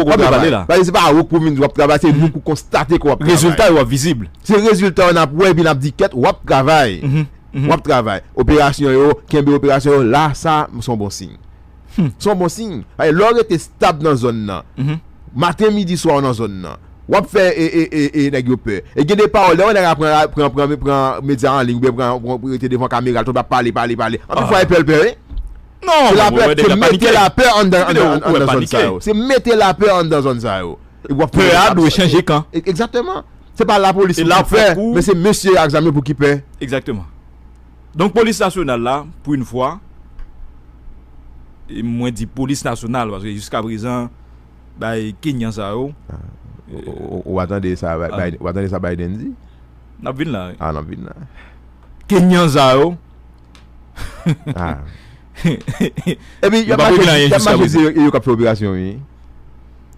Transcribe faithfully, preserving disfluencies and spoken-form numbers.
Ou konprann pale la. Paske se pa ou k pou vin di w ap travay, se nou pou konstate ke w ap travay. Rezilta yo ap vizib. Se rezilta yo n ap wè, epi n ap di kèt, w ap travay. W ap travay. Operasyon yo, kenbe operasyon yo, la sa, se yon bon siy. Se yon bon siy. Paske lè w rete stab nan zòn nan, maten, midi, swa w nan zòn nan, w ap fè e, e, e, e nèg yo pè. E gen de pawòl, lè w wè nèg la pran, pran, pran, pran medya an liy, oubyen pran, pran, rete devan kamera, l tonbe ap pale, pale, pale. Anpil fwa, e pè l pè, wi. Non, se lapè, se mete lapè anndan, anndan, anndan zòn sa yo. Se mete lapè anndan zòn sa yo. Pè a dwe chanje kan. Egzakteman. Se pa lapolis pou ki pè, men se mesye ak zam yo pou ki pè. Egzakteman. Donk, polis nasyonal la, pou yon fwa, e mwen di polis nasyonal, paske jiskaprezan, bay Kenyan sa yo. Ou pa tande sa, w pa tande sa Biden di? N ap vin la, wi. Ah, n ap vin la. Kenyan sa yo. Epi, y ap mache di yo k ap fè operasyon, wi.